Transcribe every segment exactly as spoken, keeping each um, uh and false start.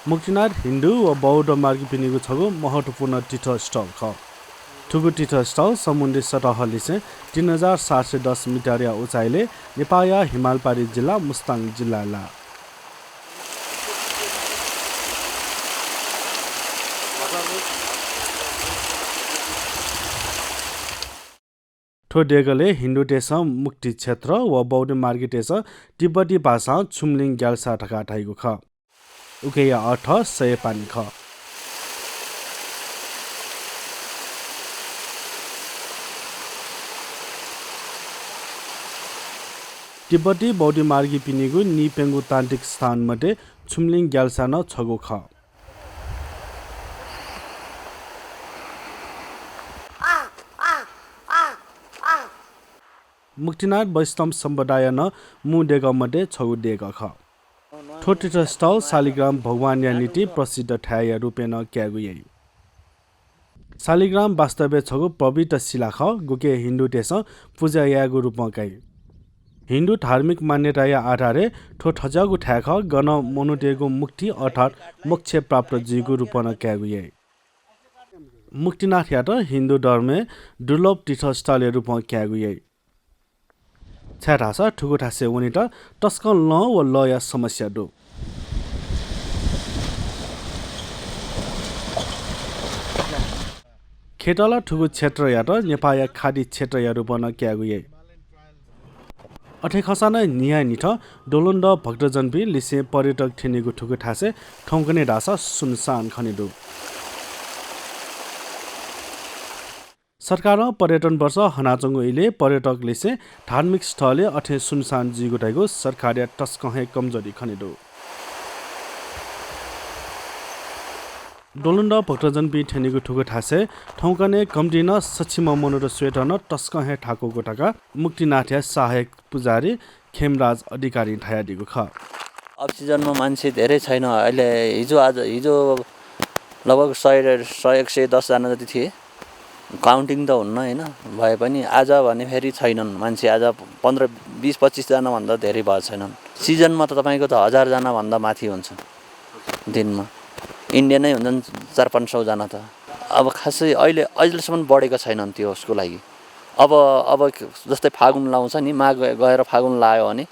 मुक्तिनाथ हिन्दू व बौद्ध मार्गीपिनिगु छगू महत्त्वपूर्ण तीर्थस्थल खः। थुगु तीर्थस्थल समुद्री सतहलिसें तीन हजार सात सय दस मिटरया उचाइले नेपाःया हिमालपारी जिल्ला मुस्ताङ जिल्लाय् लाः। थ्व देगलय् हिन्दूतय्सं मुक्ति क्षेत्र व बौद्ध मार्गीतय्सं तिब्बती भाषां छुमलिङ ग्याल्सा धकाः धाइगु खः। उकिया अर्थ सय् पानी खः। तिब्बती बौद्ध मार्गीपिनिगु नीप्यंगू तान्त्रिक स्थान मध्ये छुमलिङ ग्याल्सा नं छगू खः। मुक्तिनाथ वैष्णव सम्प्रदायया नं मू देगः मध्ये छगू देगः खः। थ्व तीर्थस्थल शालिग्राम भगवानया निंतिं प्रसिद्ध थाय्‌या रूपय् नं कायेगु याइ। शालिग्राम वास्तवय् छगू पवित्र शिला खः, गुके हिन्दूतय्सं पुजा यायेगु रूपं काइ। हिन्दू धार्मिक मान्यताया आधारय् थ्व थज्याःगु थाय् खः, गन मनूतय्गु मुक्ति अर्थात् मोक्ष प्राप्त जुइगु रूपं नं कायेगु याइ। मुक्तिनाथयात हिन्दू धर्मय् दुर्लभ तीर्थस्थलया रूपं कायेगु याइ। छाय्धाःसा थुगु थासय् वनेत तसकं लं व लःया समस्या दु। खेतला थुगु क्षेत्रयात नेपाःया खाडी क्षेत्रया रूपं नं कायेगु याइ। अथे खःसा नं न्हियान्हिथं दोलन्दः भक्तजनपिं लिसें पर्यटक थ्यनीगु थुगु थासय् थौंकन्हय् धाःसा सुनसान खने दु। सरकारं पर्यटन वर्ष हनाच्वंगु इलय् पर्यटक लिसें धार्मिक स्थलय् अथें सुनसान जुइगु धइगु सरकारया तसकं हे कमजोरी खने दु। दोलन्दः भक्तजनपिं थ्यनीगु थुगु थासय् थौंकन्हय् कम्तिं नं सछिम्ह मनूत स्वयेत नं तसकं हे थाकुगु धकाः मुक्तिनाथया सहायक पुजारी खेमराज अधिकारीं धयादीगु खः। अफ सिजनमा मान्छे धेरै छैन। अहिले हिजो आज, हिजो लगभग सय, सय, एक सय दस जना जति थिए। काउन्टिङ त हुन्न, होइन, भए पनि आज भने फेरि छैनन् मान्छे। आज पन्ध्र, बिस, पच्चिस जनाभन्दा धेरै भएको छैनन्। सिजनमा त तपाईँको त हजार जनाभन्दा माथि हुन्छ दिनमा। इन्डियनै हुन्छन् चार पाँच सौ जना त। अब खासै अहिले, अहिलेसम्म बढेको छैनन् त्यो उसको लागि। अब, अब जस्तै फागुन लाउँछ नि, माघ गएर फागुन लायो भने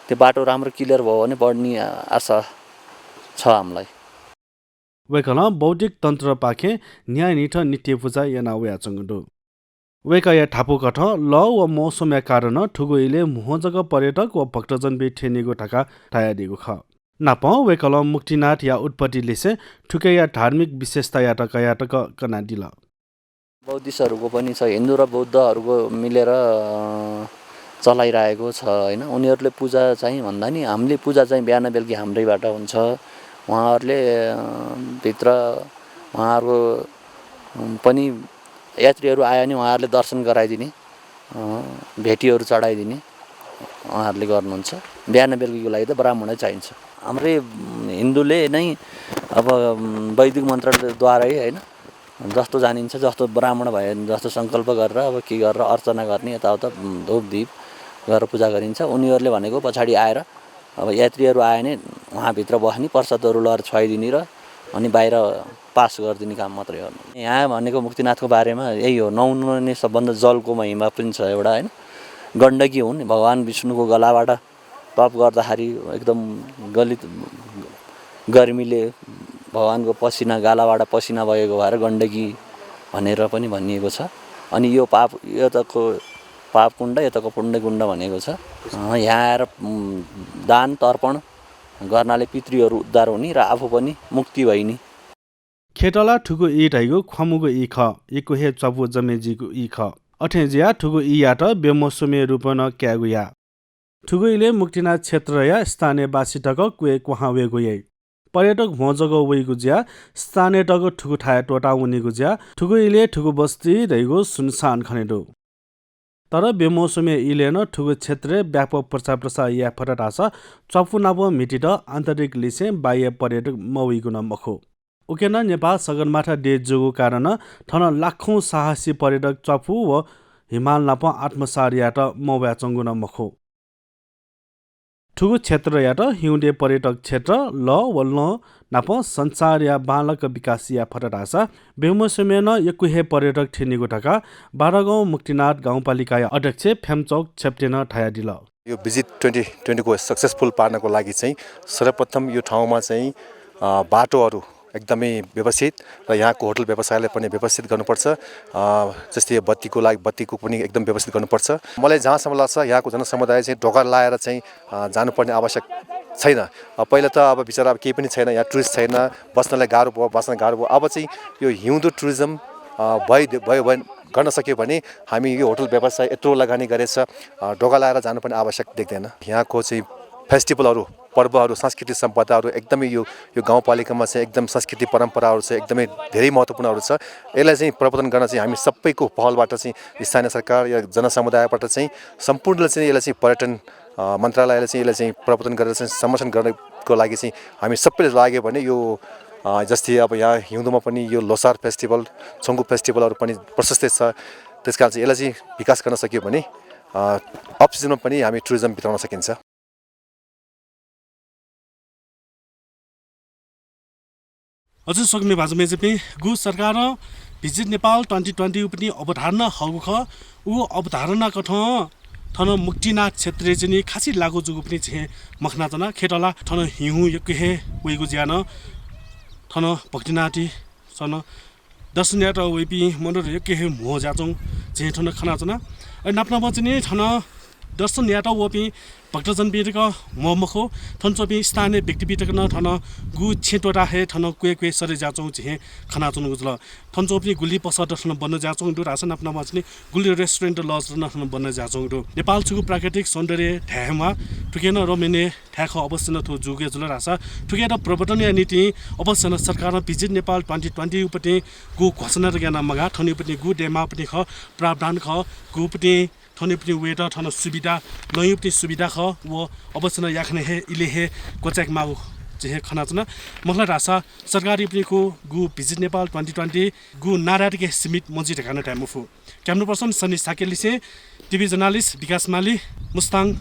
त्यो बाटो राम्रो क्लियर भयो भने बढ्ने आशा छ हामीलाई। वय्कलं बौद्धिक तन्त्रपाखें न्हियान्हिथं नित्य पुजा याना वयाच्वंगु दु। वय्कःया धापू कथं लः व मौसमया कारणं थुगु इलय् म्हो जक पर्यटक व भक्तजनपिं थ्यनीगु धकाः धयादीगु खः। नापं वय्कलं मुक्तिनाथया उत्पत्ति लिसें थुकिया धार्मिक विशेषतायात कयातक कनादिल। बौद्धिस्टहरूको पनि छ, हिन्दू र बौद्धहरूको मिलेर, अँ, चलाइरहेको छ, होइन। उनीहरूले पूजा चाहिँ भन्दा नि हामीले पूजा चाहिँ बिहान बेलुकी हाम्रैबाट हुन्छ। उहाँहरूले, अँ, भित्र उहाँहरूको, अँ, पनि यात्रीहरू आयो भने उहाँहरूले दर्शन गराइदिने, अँ, भेटीहरू चढाइदिने उहाँहरूले गर्नुहुन्छ। बिहान बेलुकीको लागि त ब्राह्मणै चाहिन्छ। हाम्रै, उम्, हिन्दूले नै अब, उम्, वैदिक मन्त्रद्वारै, होइन, जस्तो जानिन्छ, जस्तो ब्राह्मण भए जस्तो सङ्कल्प गरेर अब के गरेर अर्चना गर्ने, यताउता धूप दीप गरेर पूजा गरिन्छ। उनीहरूले भनेको पछाडि आएर अब यात्रीहरू आयो भने उहाँभित्र बस्ने, प्रसादहरू लगेर छ्वाइदिने र अनि बाहिर पास गरिदिने काम मात्रै हो। यहाँ भनेको मुक्तिनाथको बारेमा यही हो, नुहाउने सबभन्दा जलको महिमा पनि छ एउटा, होइन। गण्डकी हुन्, भगवान विष्णुको गलाबाट तप गर्दाखेरि एकदम गलित गर्मीले भगवानको पसिना, गालाबाट पसिना बगेको भएर गण्डकी भनेर पनि भनिएको छ। अनि यो पाप, यताको पापकुण्ड, यताको पुण्यकुण्ड भनेको छ। अँ, यहाँ आएर, उम्, दान तर्पण गर्नाले पितृहरू उद्धार हुने र आफू पनि मुक्ति भइने। खेतला थुगु ई धइगु ख्वामुगु ई खः। यक्व हे च्वापु जमे जुइगु ई खः। अथें जुयाः थुगु ईयात बेमौसमय् रूपं नं कायेगु याः। थुगु इलय् मुक्तिनाथ क्षेत्रया स्थानीयवासी तक क्वय् क्वहां वयेगु याइ। पर्यटक म्हो जक वइगु जुयाः स्थानीय तक थुगु थाय् त्वःताः वनीगु जुयाः थुगु इलय् थुगु बस्ती धइगु सुनसान खने दु। तर बेमौसमय् इलय् नं थुगु क्षेत्रय् व्यापक प्रचार प्रसार याये फत धाःसा च्वापु नाप म्हितीत आन्तरिक लिसें बाह्य पर्यटक मवइगु नं मखु। उके नं नेपाः सगरमाथा देश जूगु कारणं थन लाखौं साहसी पर्यटक च्वापु व हिमाल नाप आत्मसात यायेत मवयाच्वंगु नं मखु। थुगु क्षेत्रयात हिउँदे पर्यटक क्षेत्र, लः व लं नाप संसारया बांलाक विकास याये फत धाःसा बेहुमो स्वम्हं नं यक्व हे पर्यटक थ्यनीगु धकाः बाह्रगाउँ मुक्तिनाथ गाउँपालिकाया अध्यक्ष फ्यामचौक छेप्टेनं धयादिल। यो भिजिट ट्वेन्टी ट्वेन्टीको सक्सेसफुल पार्नको लागि चाहिँ सर्वप्रथम यो ठाउँमा चाहिँ, अ, बाटोहरू एकदमै व्यवस्थित र यहाँको होटल व्यवसायलाई पनि व्यवस्थित गर्नुपर्छ। अ, जस्तै यो बत्तीको लागि, बत्तीको पनि एकदम व्यवस्थित गर्नुपर्छ। मलाई जहाँसम्म लाग्छ, यहाँको जनसमुदाय चाहिँ ढोका लाएर चाहिँ, अ, जानुपर्ने आवश्यक छैन। अ, पहिला त अब बिचरा अब केही पनि छैन, यहाँ टुरिस्ट छैन, बस्नलाई गाह्रो भयो, बस्न गाह्रो भयो। अब चाहिँ यो हिउँदो टुरिज्म, अ, भइ-, भयो, भयो, गर्न सक्यो भने हामी यो होटल व्यवसाय यत्रो लगानी गरेछ, अ, ढोका लाएर जानुपर्ने आवश्यक देख्दैन। यहाँको चाहिँ फेस्टिभलहरू, पर्वहरू, सांस्कृतिक सम्पदाहरू एकदमै यो, यो गाउँपालिकामा चाहिँ एकदम संस्कृति परम्पराहरू चाहिँ एकदमै धेरै महत्त्वपूर्णहरू छ। यसलाई चाहिँ प्रवर्धन गर्न चाहिँ हामी सबैको पहलबाट चाहिँ स्थानीय सरकार या जनसमुदायबाट चाहिँ सम्पूर्णले चाहिँ यसलाई चाहिँ पर्यटन, अ, मन्त्रालयले चाहिँ यसलाई चाहिँ प्रवर्धन गरेर चाहिँ संरक्षण गर्नको लागि चाहिँ हामी सबैले लाग्यो भने यो, अ, जस्तै अब यहाँ हिउँदोमा पनि यो लोसार फेस्टिभल, छुवाङ्कु फेस्टिभलहरू पनि प्रशस्तै छ। त्यस कारण चाहिँ यसलाई चाहिँ विकास गर्न सकियो भने, अ, अफ सिजनमा पनि हामी टुरिज्म भित्राउन सकिन्छ। हजुर, स्वकुमि भाजु मय्जुपिं, गु सरकारं भिजिट नेपाल ट्वेन्टी ट्वेन्टी उपति अवधारणा हःगु खः। उ अवधारणाकथं थन मुक्तिनाथ क्षेत्रय् चाहिँ नि खासि लागू जूगु पनि झी मखनाच्वना। खय्त ला थन हिउँ यक्व हे वइगु जुयाः नं थन भक्तिनाथय् सन दर्शन यायेत वइपिं मनूत यक्व हे म्हो जुयाच्वंगु झी थन खनाच्वना। अले नाप नापं चाहिँ नि थन दर्शन यायेत वःपिं भक्तजनपिं तक म्हो मखु, थन च्वंपिं स्थानीय व्यक्तिपिं तक नं थन गु छेँ त्वःताः हे थन क्वय् क्वय् सरे जुयाच्वंगु झी खनाच्वनागु जुल। थन च्वंपिं गुलि पसलत थन बन्द जुयाच्वंगु दु धाःसा नाप नापं चाहिँ नि गुलि रेस्टुरेन्ट लजत नं थन बन्द जुयाच्वंगु दु। नेपाल छगू प्राकृतिक सौन्दर्य धाये हे म्वाः, थुकिं नं रमणीय थाय् खः। अवश्य नं थ्व जूगु हे जुल धाःसा थुकियात प्रवर्धन यायेगु निंतिं अवश्य नं सरकारं भिजिट नेपाल ट्वेन्टी ट्वेन्टी उपति गु घोषणा तक याना मगाः, थन उपति गु दयेमाःपति खः, प्रावधान खः, गु उपति थन उपति वयेत थन सुविधा, लँय् उपति सुविधा खः, व अवश्य नं याकनं हे इलय् हे क्वचायेके माःगु झी हे खनाच्वना। मखु ला धाःसा सरकार उपति गु भिजिट नेपाल ट्वेन्टी ट्वेन्टी गु नारा तक हे सीमित मजुइ धकाः नं धाये मफु। क्यामेरा पर्सन सनी शाक्यलिसें, टिभी जर्नालिस्ट विकास माली, मुस्ताङ।